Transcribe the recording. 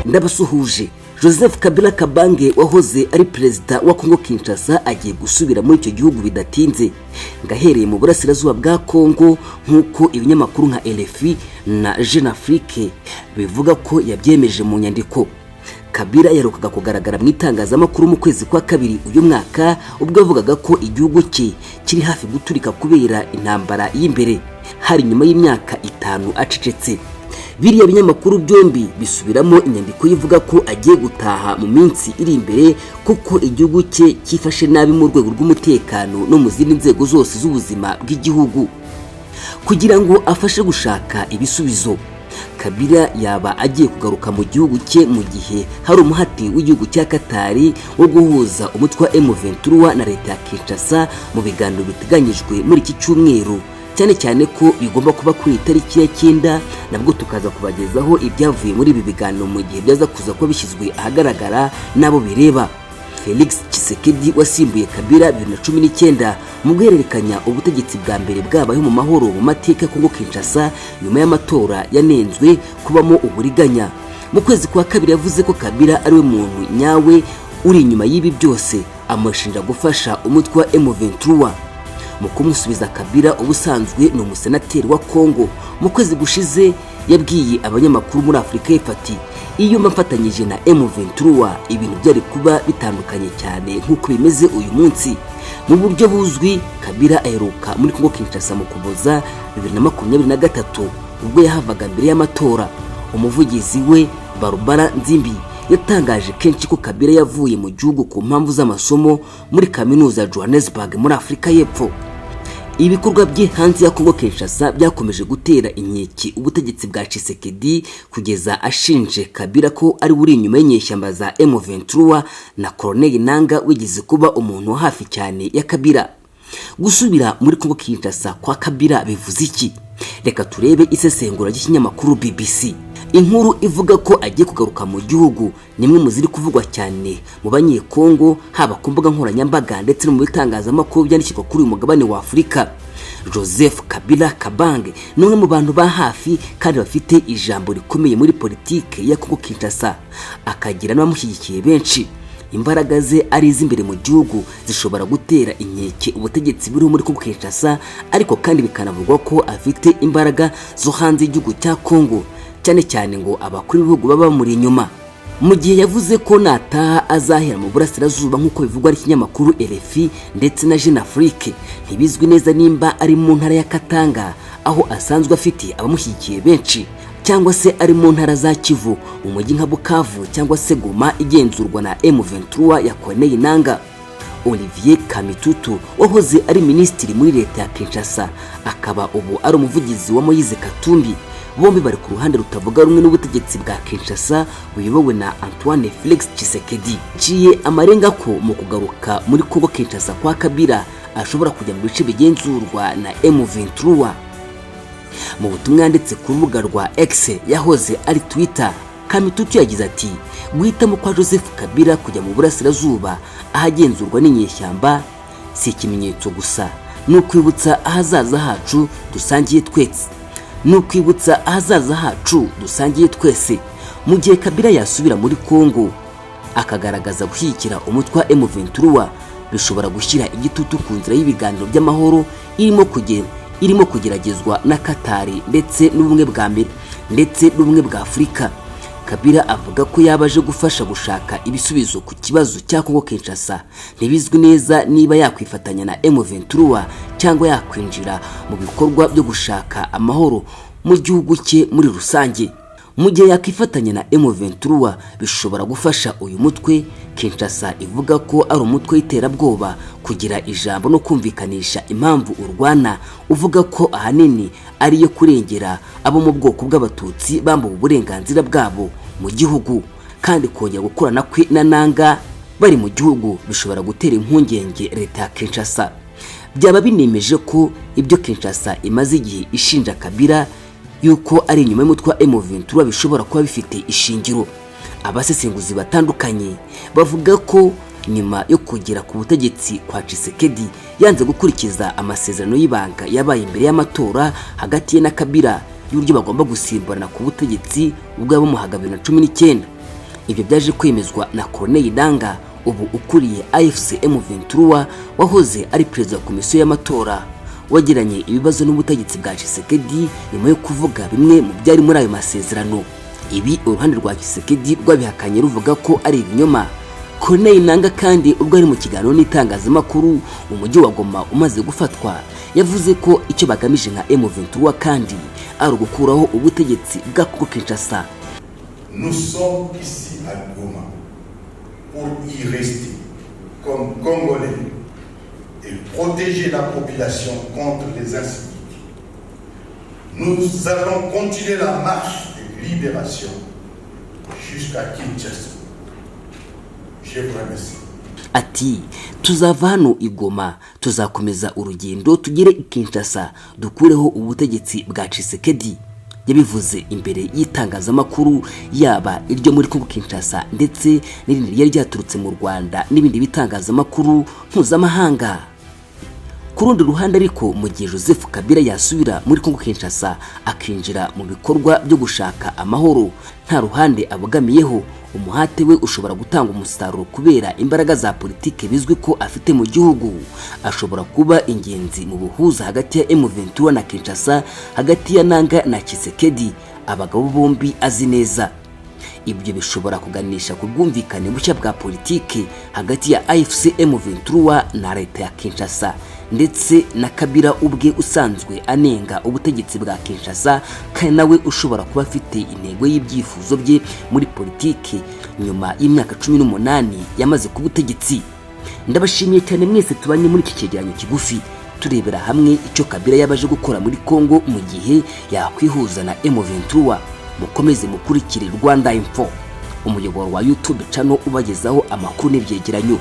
Ndabasuhuje. Joseph Kabila Kabange wahoze ari perezida wa Kongo Kinshasa agiye gusubira muri icyo gihugu bidatinze, ngahereye mu burasirazuba bwa Kongo, nk'uko ibinyamakuru nka RFI na Jeune Afrique bivuga ko yabyemeje mu nyandiko. Kabila yaherukaga kugaragara mu itangazamakuru mu kwezi kwa kabiri uyu mwaka, ubwo yavugaga ko igihugu cye kiri hafi guturika kubera intambara y'imbere. Hari nyuma y'imyaka 5 acecetse. Biriya binyamakuru byombi bisubiramo inyandiko ivuga ko agiye gutaha mu minsi iri imbere, kuko igihugu cye cyifashe nabi mu rwego rw'umutekano no mu zindi nzego zose z'ubuzima bw'igihugu, kugira ngo afashe gushaka ibisubizo. Kabila yaba agiye kugaruka mu gihugu cye mu gihe hari umuhati w'igihugu cya Katari wo guhuza umutwe wa M23 na leta ya Kinshasa mu biganiro biteganyijwe muri iki cyumweru, cyane cyane ko bigomba kuba kuri iyi tariki ya 9. Nabwo tukaza kubagezaho ibyavuye muri ibi biganiro mu gihe byaza kuza kuba bishyizwe ahagaragara n'abo bireba. Felix Tshisekedi wasimbuye Kabila 2019 mu guhererekanya ubutegetsi bwa mbere bwabayeho mu mahoro mu mateka ya Kongo Kinshasa nyuma y'amatora yanenzwe kubamo uburiganya, mu kwezi kwa kabiri yavuze ko Kabila ariwe muntu nyawe uri inyuma y'ibi byose, amushinja gufasha umutwe wa M23. Mu kumusubiza, Kabila ubusanzwe ni umusenateri wa Kongo, mu kwezi gushize yabwiye abanyamakuru muri Afurika y'Epfo ati: "Iyo mfatanyije na M23 ibintu byari kuba bitandukanye cyane nk'uko bimeze uyu munsi." Mu buryo buzwi, Kabila aheruka muri Kongo Kinshasa mu Kuboza 2023, ubwo yahavaga mbere y'amatora. Umuvugizi we Barbara Nzimbi yatangaje kenshi ko Kabila yavuye mu gihugu ku mpamvu z'amasomo muri kaminuza ya Johannesburg muri Afurika y'Epfo. Ibikorwa bye hanze ya Kongo Kinshasa byakomeje gutera inkeke ubutegetsi bwa Tshisekedi, kugeza ashinje Kabila ko ari uri inyuma y'inyeshyamba za M23 na Corneille Nanga wigeze kuba umuntu wa hafi cyane ya Kabila. Gusubira muri Kongo Kinshasa kwa Kabila bivuze iki? Reka turebe isesengura ry'ikinyamakuru BBC. Inkuru ivuga ko agiye kugaruka mu gihugu ni imwe mu ziri kuvugwa cyane mu Banyekongo, haba ku mbuga nkoranyambaga ndetse no mu bitangazamakuru byandikirwa kuri uyu mugabane wa Afurika. Joseph Kabila Kabange ni umwe mu bantu ba hafi kandi bafite ijambo rikomeye muri politike ya Kongo Kinshasa, akagira n'abamushyigikiye benshi. Imbaraga ze ari iz'imbere mu gihugu zishobora gutera inkeke ubutegetsi buriho muri Kongo Kinshasa, ariko kandi bikanavugwa ko afite imbaraga zo hanze y'igihugu cya Kongo, cyane cyane ngo abakuru b'ibihugu baba bamuri inyuma. Mu gihe yavuze ko nataha azahera mu burasirazuba, nk'uko bivugwa n'ikinyamakuru RFI ndetse na Jeune Afrique, ntibizwi neza nimba ari mu ntara ya Katanga aho asanzwe afite abamushyigikiye benshi, cyangwa se ari mu ntara za Kivu, mu mujyi nka Bukavu cyangwa se Goma igenzurwa na M23 ya Corneille Nanga. Olivier Kamitutu wahoze ari minisitiri muri leta ya Kinshasa, akaba ubu ari umuvugizi wa Moise Katumbi, bombi bari ku ruhande rutavuga rumwe n'ubutegetsi bwa Kinshasa buyobowe na Antoine Felix Tshisekedi, ciye amarenga ko mu kugaruka muri Kongo Kinshasa kwa Kabila ashobora kujya mu bice bigenzurwa na M23. Mu butumwa yanditse ku rubuga rwa X yahoze ari Twitter, Kamitutu yagize ati: "Guhitamo kwa Joseph Kabila kujya mu burasirazuba ahagenzurwa n'inyeshyamba si ikimenyetso gusa, ni ukwibutsa ahazaza hacu dusangiye twese, ni ukwibutsa ahazaza hacu dusangiye twese." Mu gihe Kabila yasubira muri Kongo akagaragaza gushyigikira umutwe wa M23, bishobora gushyira igitutu ku nzira y'ibiganiro by'amahoro irimo kugeragezwa na Katari ndetse n'ubumwe bwa mbere ndetse n'ubumwe bwa Afurika. Kabila avuga ko yaba aje gufasha gushaka ibisubizo ku kibazo cya Kongo Kinshasa. Ntibizwi neza niba yakwifatanya na M23 cyangwa yakwinjira mu bikorwa byo gushaka amahoro mu gihugu cye muri rusange. Mu gihe yakwifatanya na M23, bishobora gufasha uyu mutwe Kinshasa ivuga ko ari umutwe w'iterabwoba kugira ijambo no kumvikanisha impamvu urwana, uvuga ko ahanini ari iyo kurengera abo mu bwoko bw'Abatutsi bambuwe uburenganzira bwabo mu gihugu. Kandi kongera gukorana kwe na Nanga bari mu gihugu bishobora gutera impungenge leta ya Kinshasa. Byaba binemeje ko ibyo Kinshasa imaze igihe ishinja Kabila yuko ari inyuma y'umutwe wa M23 bishobora kuba bifite ishingiro. Abasesenguzi batandukanye bavuga ko nyuma yo kugera ku butegetsi kwa Tshisekedi yanze gukurikiza amasezerano y'ibanga yabaye imbere y'amatora hagati ye na Kabila y'uburyo bagomba gusimburana ku butegetsi ubwo yabamuhaga 2019. Ibyo byaje kwemezwa na Corneille Nangaa, ubu ukuriye AFC M23, wahoze ari perezida wa komisiyo y'amatora, wagiranye ibibazo n'ubutegetsi bwa Tshisekedi nyuma yo kuvuga bimwe mu byari muri ayo masezerano. Ibi uruhande rwa Tshisekedi rwabihakanye, ruvuga ko ari ibinyoma. Corneille Nangaa kandi, ubwo ari mu kiganiro n'itangazamakuru umujyi wa Goma umaze gufatwa, yavuze ko icyo bagamije nka M23 kandi ari ugukuraho ubutegetsi bwa Congo Kinshasa. Nous sommes ici à Goma pour y rester comme Congolais et protéger la population contre les incivilités. Nous allons continuer la marche de libération jusqu'à Kinshasa. Je vous remercie. Ati: "Tuzava hano i Goma, tuzakomeza urugendo tugere i Kinshasa, dukureho ubutegetsi bwa Tshisekedi." Yabivuze imbere y'itangazamakuru, yaba iryo muri Congo Kinshasa ndetse n'irindi ryari ryaturutse mu Rwanda n'ibindi bitangazamakuru mpuzamahanga. Ku rundi ruhande ariko, mu gihe Joseph Kabila yasubira muri Congo Kinshasa, akinjira mu bikorwa byo gushaka amahoro nta ruhande abogamiyeho, umuhate we ushobora gutanga umusaruro kubera imbaraga za politike bizwi ko afite mu gihugu. Ashobora kuba ingenzi mu buhuza hagati ya M23 na Kinshasa, hagati ya Nangaa na Tshisekedi, abagabo bombi azi neza. Ibyo bishobora kuganisha ku bwumvikane bushya bwa politike hagati ya AFC M23 na leta ya Kinshasa, ndetse na Kabila ubwe usanzwe anenga ubutegetsi bwa Kinshasa, kandi nawe ushobora kuba afite intego y'ibyifuzo bye muri politike nyuma y'imyaka 18 yamaze ku butegetsi. Ndabashimiye cyane mwese tubanye muri iki cyegeranyo kigufi, turebera hamwe icyo Kabila yabaje gukora muri Congo mu gihe yakwihuza na M23. Mukomeze mukurikire Rwanda Info, umuyoboro wa YouTube channel ubagezaho amakuru n'ibyegeranyo.